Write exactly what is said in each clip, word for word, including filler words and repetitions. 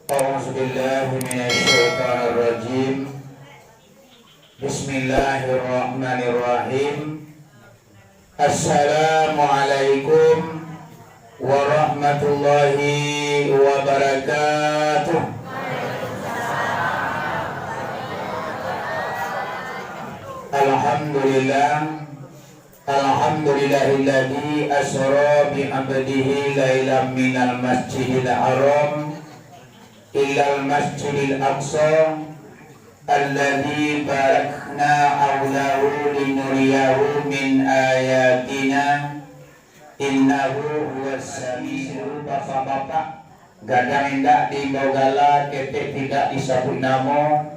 أعوذ بالله من الشيطان الرجيم. بسم الله الرحمن الرحيم. Assalamualaikum warahmatullahi wabarakatuh. Alhamdulillah. Alhamdulillahilladzi asra bi abdihi lailam minal masjidil haram ilal masjidil aqsa alladzi barakna haulahu linuriyahu min ayatina innahu huwas samiul. Bapak-bapak, gadang indak diimbau gala, ketek tidak disabuik namo,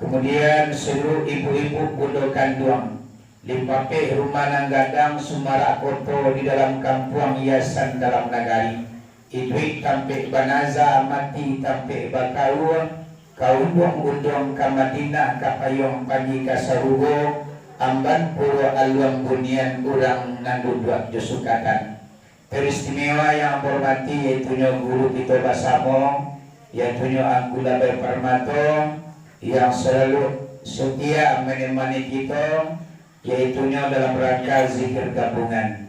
kemudian seluruh ibu-ibu bundo kanduang, limpapeh rumah nan gadang, sumarak koto di dalam kampuang, hiasan dalam nagari. Iduik tampek banaza, mati tampek bakaua, ka unduang-unduang ka Madinah, ka payuang panji ka sarugo, amban puro aluang bunian urang nan duduak jo sukatan. Teristimewa yang ambo hormati, yaitunyo guru kito basamo, yaitunyo Angku Labai Parmato, yang salalu setia menemani kito, yaitunyo dalam rangka zikir gabungan.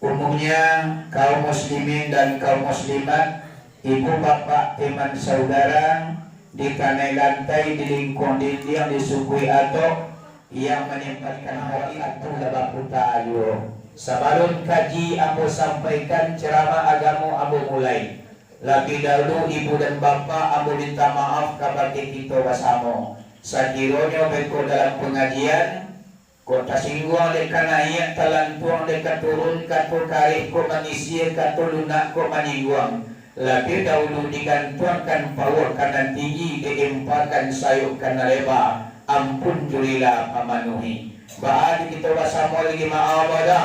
Umumnya, kaum muslimin dan kaum muslimat, ibu bapak, teman saudara, di tanai lantai, di lingkuang dindiang, di sukui atok, yang manyempatkan hati atu lah baputa ayo. Sabalun kaji ambo sampaikan, ceramah agamo ambo mulai, labiah dahulu ibu dan bapak ambo minta maaf kabake kito basamo. Sakironyo beko dalam pangajian, kok tasingguang dek ka naiak, talantuang dek ka turun, kato kareh kok mangisia, kato lunak kok manyingguang, labiah dahulu digantuangkan pauah ka nan tinggi, diempakan sayok ka nan leba, ampun jo rila pamanuhi. Baa di kito basamo lagi maaf, ado?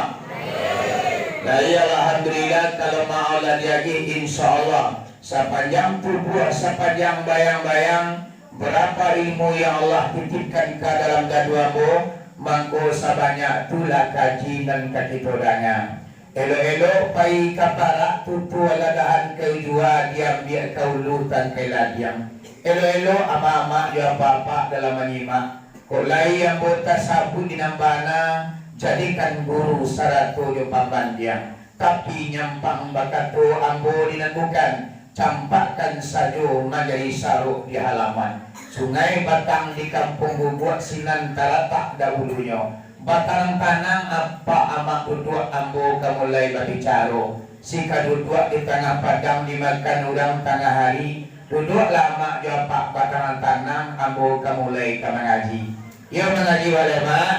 Lai, alhamdulillah, kalau maaf lah diagih, insya Allah, sapanjang tubuah, sapanjang bayang-bayang, barapa ilmu yang Allah titipkan ka dalam dadu ambo, mangko sabanyak tu lah kaji nan ka kito danga. Elok-elok pai ka parak, tutua ladahan ka ujua, diambiak ka ulu tangkai ladiang. Elok-elok amak-amak jo apak-apak dalam manyimak. Kok lai ambo tasabuik di nan bana, jadikan guru sarato jo pambandiang. Tapi nyampang bakato ambo di nan bukan, campakkan sajo manjadi sarok di halaman. Sungai Batang di Kampuang Guguak, sinan talatak dahulunyo. Batanang-tanang apak amak duduak, ambo ka mulai babicaro. Si ka duduak di tangah padang, dimakan urang tangah hari. Duduaklah amak jo apak batanang-tanang, ambo ka mulai ka mangaji. Iyo mangaji baleh, Mak?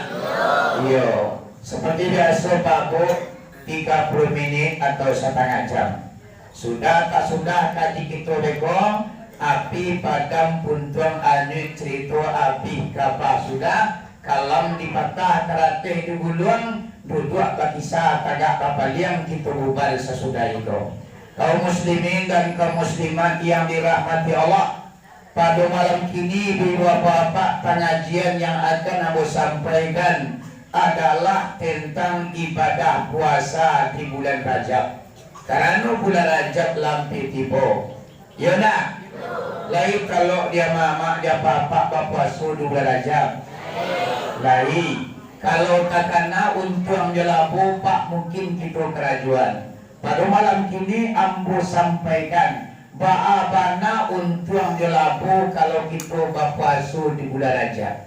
Iyo. Seperti biaso, Pak Bu, tiga puluh menit atau satangah jam. Sudah tak sudah kaji kito beko, api padam puntuang anyuik carito abih kaba sudah, kalam dipatah, karateh diguluang, duduak bakisa tagak bapaliang, kito bubar sasudah iko. Kaum muslimin dan kaum muslimat yang dirahmati Allah, pado malam kini, ibu bapak, pangajian yang akan ambo sampaikan adalah tentang ibadah puasa di bulan Rajab. Karano bulan Rajab lampih tibo. Iyo ndak? Lai talok di amak-amak, di apak-apak bapuaso di bulan Rajab? Lai. Kalau takana untuang jo labo, Pak, mungkin kito karajoan. Pado malam kini ambo sampaikan, baa bana untuang jo labo kalau kito bapuaso di bulan Rajab.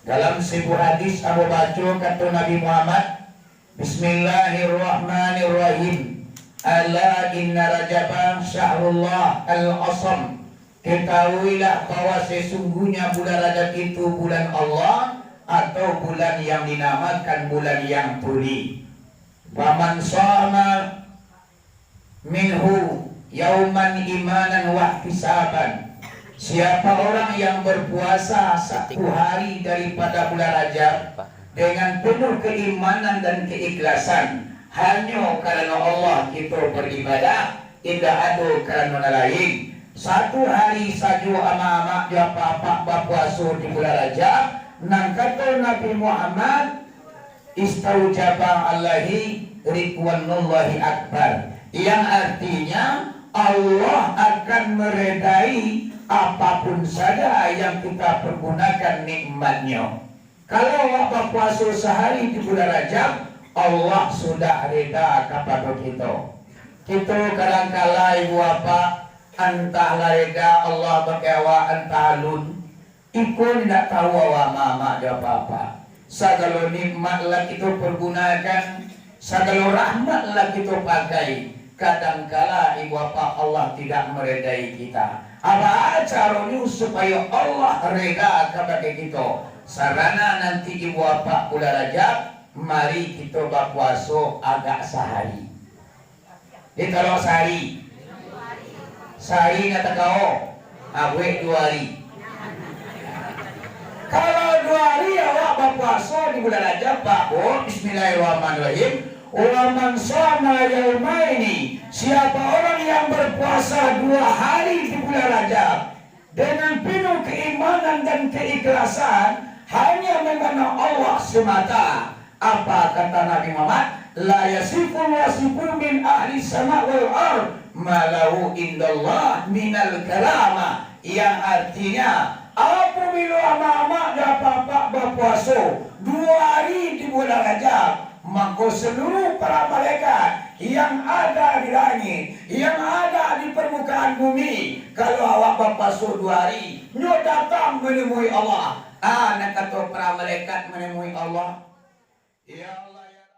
Dalam sabuah hadis ambo baco, kato Nabi Muhammad, Bismillahirrahmanirrahim. Ala inna Rajaba syahrullah al-asam. Ketahuilah bahwa sesungguhnya bulan Rajab itu bulan Allah, atau bulan yang dinamakan bulan yang tuli. Faman shoma minhu yauman imanan wahtisaban. Siapa orang yang berpuasa satu hari daripada bulan Rajab dengan penuh keimanan dan keikhlasan, hanyo karano Allah kito beribadah, indak ado karano nan lain. Satu hari sajo amak-amak jo apak-apak bapuaso di bulan Rajab, nan kato Nabi Muhammad, "Istaujaba alaihi ridwanullahi akbar," yang artinya Allah akan meredai apapun saja yang kita pergunakan nikmatnyo. Kalau awak bapuaso sahari di bulan Rajab, Allah sudah reda kapado kito. Kito kadangkala, ibu bapak, antahlah reda Allah bakeh awak, antah alun. Iko indak tahu awak mamak jo apak-apak. Sagalo nikmat lah kito pergunakan, sagalo rahmat lah kito pakai. Kadangkala ibu bapak Allah tidak meredai kita. Apa caronyo supayo Allah reda kabake kito? Sarana nanti ibu bapak bulan Rajab, mari kito bapuaso agak sahari. Di talok sari. Sari nak takao. Abuek duo hari. Kalau duo hari awak bapuaso di bulan Rajab, Pak, Bu, bismillahirrahmanirrahim. Wa man shoma yaumaini, siapa orang yang berpuasa dua hari di bulan Rajab, dengan penuh keimanan dan keikhlasan, hanya mengandalkan Allah semata. Apa kata Nabi Muhammad? La yasiful wasifu min ahli sama wal ard, ma lahu indallah minal karamah. Yang artinya, apabila amak-amak jo apak-apak bapuaso dua hari di bulan Rajab, mako seluruh para malaikat yang ada di langit, yang ada di permukaan bumi, kalau awak bapuaso dua hari, nyo datang manemui Allah. Ah, nak kato para malaikat manemui Allah, "Ya Allah,